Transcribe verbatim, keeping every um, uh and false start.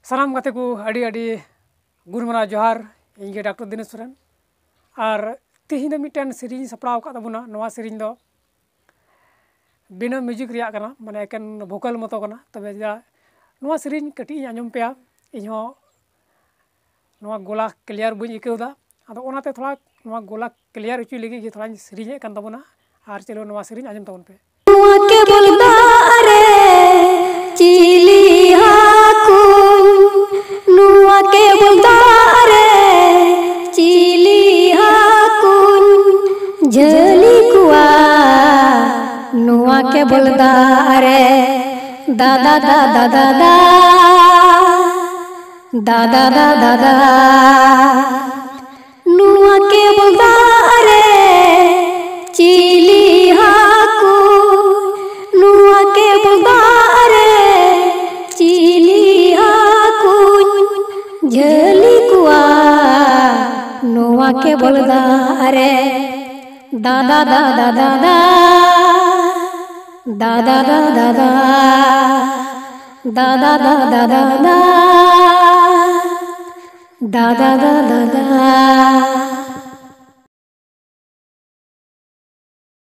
ᱥᱟᱱᱟᱢ ᱜᱟᱛᱮ ᱠᱚ ᱟᱹᱰᱤ ᱟᱹᱰᱤ ᱜᱩᱱ ᱢᱟᱱᱟᱣ ᱡᱚᱦᱟᱨ᱾ ᱤᱧ ᱜᱮ ᱰᱟᱠᱛᱟᱨ ᱫᱤᱱᱮᱥ ᱥᱚᱨᱮᱱ᱾ ᱟᱨ ᱛᱮᱦᱮᱧ ᱫᱚ ᱢᱤᱫᱴᱮᱱ ᱥᱮᱨᱮᱧ ᱤᱧ ᱥᱟᱯᱲᱟᱣ ᱟᱠᱟᱫ ᱛᱟᱵᱚᱱᱟ᱾ ᱱᱚᱣᱟ ᱥᱮᱨᱮᱧ ᱫᱚ ᱵᱤᱱᱟᱹ ᱢᱤᱭᱩᱡᱤᱠ ᱨᱮᱭᱟᱜ ᱠᱟᱱᱟ, ᱢᱟᱱᱮ ᱮᱠᱮᱱ ᱵᱷᱳᱠᱟᱞ ᱢᱚᱛᱚ ᱠᱟᱱᱟ᱾ ᱛᱚᱵᱮ ᱡᱟ ᱱᱚᱣᱟ ᱥᱮᱨᱮᱧ ᱠᱟᱹᱴᱤᱡ ᱤᱧ ᱟᱸᱡᱚᱢ ᱯᱮᱭᱟ, ᱤᱧ ᱦᱚᱸ ᱱᱚᱣᱟ ᱜᱚᱞᱟ ᱠᱞᱤᱭᱟᱨ ᱵᱟᱹᱧ ᱟᱹᱭᱠᱟᱹᱣ ᱮᱫᱟ᱾ ᱟᱫᱚ ᱚᱱᱟᱛᱮ ᱛᱷᱚᱲᱟ ᱱᱚᱣᱟ ᱜᱚᱞᱟ ᱠᱞᱤᱭᱟᱨ ᱦᱚᱪᱚᱭ ᱞᱟᱹᱜᱤᱫ ᱜᱮ ᱛᱷᱚᱲᱟᱧ ᱥᱮᱨᱮᱧᱮᱫ ᱠᱟᱱ ᱛᱟᱵᱚᱱᱟ᱾ ᱟᱨ ᱪᱚᱞᱚ ᱱᱚᱣᱟ ᱥᱮᱨᱮᱧ ᱟᱸᱡᱚᱢ ᱛᱟᱵᱚᱱ ᱯᱮ᱾ ᱱᱚᱣᱟ ᱠᱮᱵᱚᱞ ᱫᱟᱜ ᱨᱮ ᱪᱤᱞᱤ ᱦᱟᱹᱠᱩᱧ, ᱱᱚᱣᱟ ᱠᱮᱵᱚᱞ ᱫᱟᱜ ᱨᱮ ᱪᱤᱞᱤ ᱦᱟᱹᱠᱩᱧ ᱡᱷᱟᱹᱞᱤ ᱠᱚᱣᱟ, ᱱᱚᱣᱟ ᱠᱮᱵᱚᱞ ᱫᱟᱜ ᱨᱮ ᱫᱟᱫᱟ ᱫᱟᱫᱟ ᱫᱟᱫᱟ ᱫᱟᱫᱟ ᱫᱟᱫᱟ ᱫᱟᱫᱟ᱾ ᱱᱚᱣᱟ ᱠᱮᱵᱚᱞ ᱫᱟᱜ ᱨᱮ ᱪᱤᱞᱤ ᱦᱟᱹᱠᱩ, ᱱᱚᱣᱟ ᱠᱮᱵᱚᱞ ᱫᱟᱜ ᱨᱮ ᱪᱤᱞᱤ ᱦᱟᱹᱠᱩᱧ ᱡᱷᱟᱹᱞᱤ ᱠᱚᱣᱟ, ᱱᱚᱣᱟ ᱠᱮᱵᱚᱞ ᱫᱟᱜ ᱨᱮ ᱫᱟᱫᱟ ᱫᱟᱫᱟ ᱫᱟᱫᱟ ᱫᱟᱫᱟ ᱫᱟᱫᱟ ᱫᱟᱫᱟ ᱫᱟᱫᱟ ᱫᱟᱫᱟ ᱫᱟᱫᱟ ᱫᱟᱫᱟ ᱫᱟᱫᱟ ᱫᱟᱫᱟ᱾